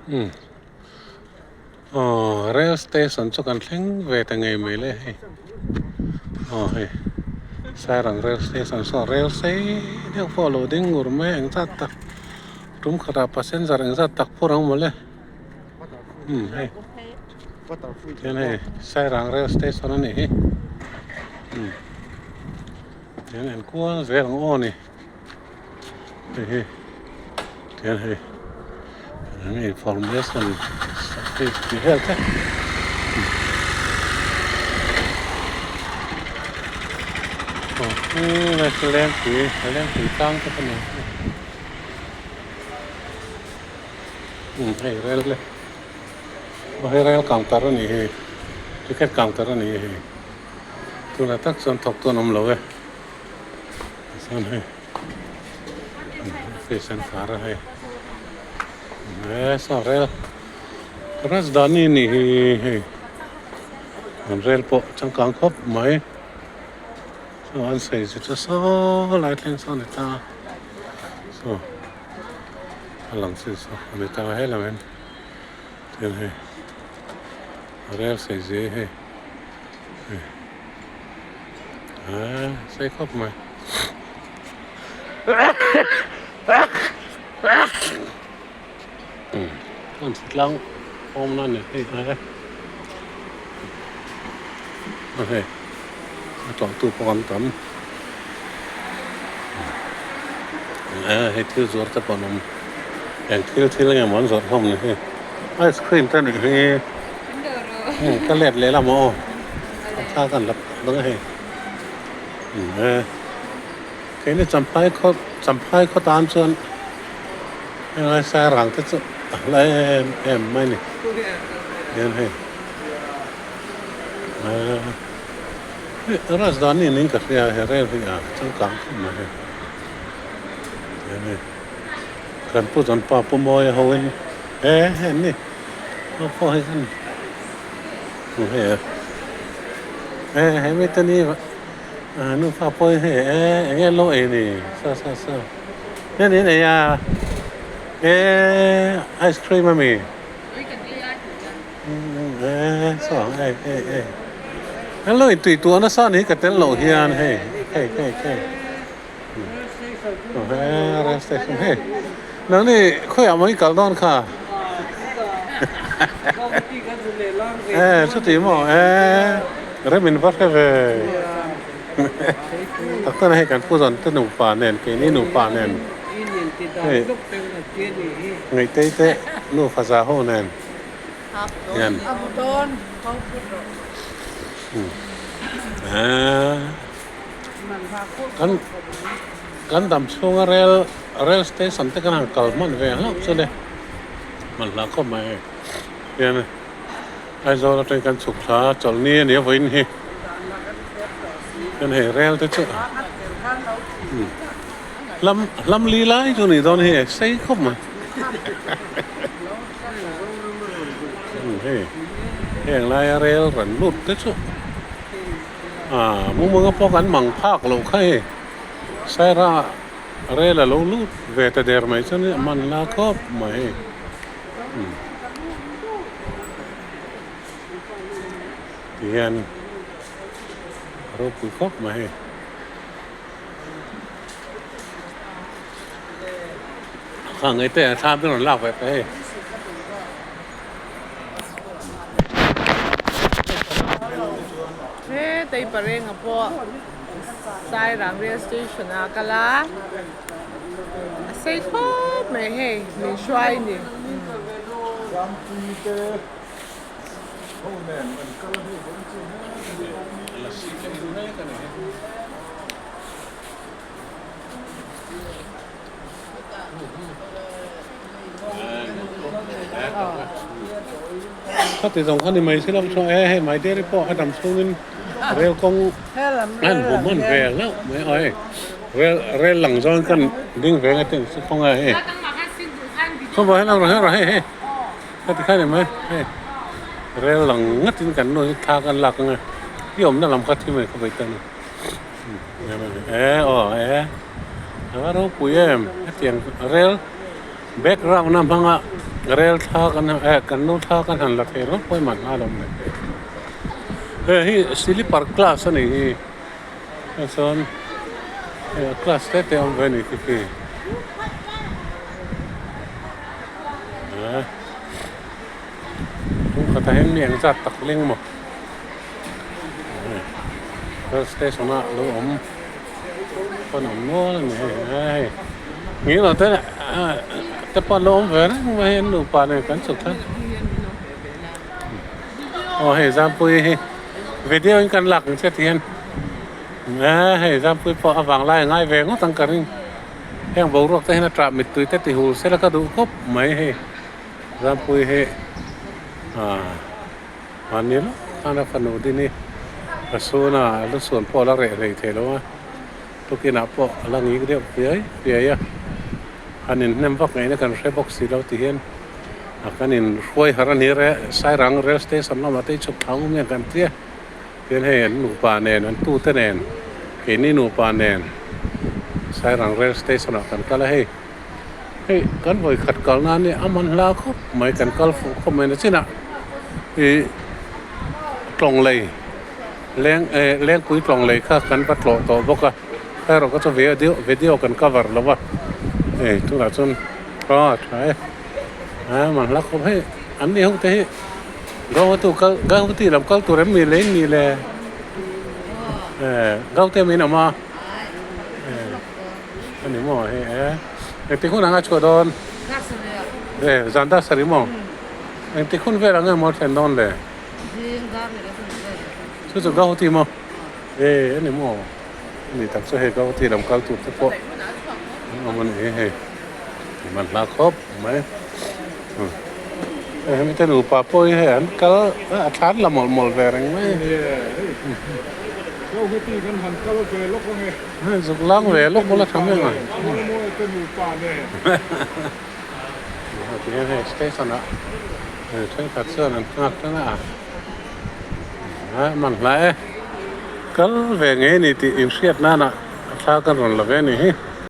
Umm aw rail station chu kan thleng ve ta ngei mai le hei aw hei Sairang rail station saw rail sei deuh pawh a lo ding ngur mai a engzat tak tum khatah passenger engzat tak phur ang mawle umm hei tihian hei Sairang rail station a nih hi umm tihian enkual zel ang aw ni. Hei hi tihian hei eng information hei tih vel te aw helai chu lengpui lengpui tlang te pawh ni umm hei rel le aw hei rel counter a nih hi ticket counter a nih hi tunah tak chuan thawk tu an awm lo e. Chuan hei office an khar a hei he saw rel Rajdhani a nih hi hei an rel pawh changkang khawp mai saw an sawi zet chu saw lai thleng saw a ni ta a saw a lang chin saw a ni ta helam hian chuan hei rel sawi zia hi hei. Aa sei khawp mai hmun tlang awmna a ni hei a a hei a tlawhtu pawh an tam aa hei thil zuar te pawh an awm eng thil thil eng emaw an zawrh hlawm ni hei ice cream te a nih hi. Ka let leh lam aw a thla kan la dawn a hei e keini champhai khaw champhai khaw tan chuan helai sairang te chu a hla em em mai a ni hian hei hei Rajdhani niin ka hria he rel hi a changkang khawp mai hei hian hei kan pu chuan pa pu Mawia ho in he hei an ni. Aw pawh hei kan hmu hei a e he mi te ni a nufa pawh hi hei e eng nge an lo ei ni saw saw saw hian in ei a e ice cream ami e saw ang ei ei ei an lo intui tuah nasa a ni ka tel loh hian hei hei hei hei rail station hei nangni khawiah maw i kal dawn kha e chuti maw e rem in va hre ve tak chuan hei kan pu zawn te nupa nen keini nupa nen hei ngaihtei te nufa za ho nen hian Kan kan dam chhunga rel rel station te kan han kal hman ve hlauh chu le hman hlah khawp mai hei hian Aizawl atangin kan chhuk thla a chawlhni a nia vawiin hi chuan hei rel te chu hlam hlam li lai chu nih dawn hi sei khawp mai hei heng laia rel rawn lut te chu. Aaa mumanga pawh kan mang phak loh kha hei Saira rel a lo lut ve ta der mai chuan a man la khawp mai hei umm ti hian a ropui khawp mai hei. Kha ngei te a thlam te rawn lak ve ta hei. He tei parenga pawh Sairang rail station ah a kal a a sei khawp mai hei min hruai a ni. Khati zawng kha ni mai si lo chuan e hei mai dairy pawh a dam chhungin rel kawng a han hmu hman ve hlauh mai aw hei rel rel lang zawng kan ding ve nge tih ang chu kawng a hei khawmah hian a rawn hei hei hei khati kha ni mai hei rel lang ngatin kan nu hi thla kan lak ang e i awmna lam kha thim a ni khawp mai ta ni. E aw e a va ropui em hetiang rel background a hmanga. Rel thla kan eh kan nu thla kan han la thei ringawt pawh hi man nghal awm le. Hei hi sleeper class a nih hi hei chuan hei a class te te a awm ve a ni khi khi eh tumkhatah hian mi engzat tak leng maw rail station ah lo awm pawn awm nual a ni hei hei ngilo te te pawh an lo awm ve reng mai an nupa nen kan chhuk thla aw hei Zampuii hi video in kan lak ang che ti hian hei Zampuii pawh a vang lai a ngai ve ngawt ang ka ring heng boruak te hian a tah mittui te ti hul sela ka duh khawp mai hei Zampuii hi ah. Mahni lawk khan a fanu din hi a sun a, a lu suan pawh a la reh hlei thei lo a, tukinah pawh a la ngik deuh piai piai a, han inhnem vak ngaihna kan hre bawk si lo ti hian a kan inhruai harh a ni re, Sairang rail station lamah te i chhuk thla ngum hian kan tia, tihian hei an nupa nen an tute nen keini nupa nen Sairang rail station ah kan kal a hei. Hei kan vawi khat kal nan hi a man hla khawp mai kan kal fuh khawp mai na chinah ih tlawng lei leng eh lengpui tlawng lei kha kan va tlawh tawh bawk a erawh kha chu video video kan cover lo va hei tunah chuan aw tha e a man hla khawp hei an ni ho te hi Gauhati kal Gauhati lam kal tur em ni le in ni le eh Gaute min awm a eh. A ni maw hei e engtik hun anga chhuah dawn e zan dar sarih maw engtik hun vel ang emaw a thlen dawn le chu chu Gauhati maw e a ni maw a ni tak chu hei Gauhati lam kal tur te pawh an awm a ni hi hei man hla khawp mai hei hemi te nupa pawh hi hei an kal a thlan la mawlh mawlh ve reng mai. Hei zuk lang ve lawk bula tha mai ang. Tihian hei station ah thenkhat chuan an nghak tan a a man hla e kal ve ngei a ni tih inhriat nana thla kan rawn la ve a ni hi.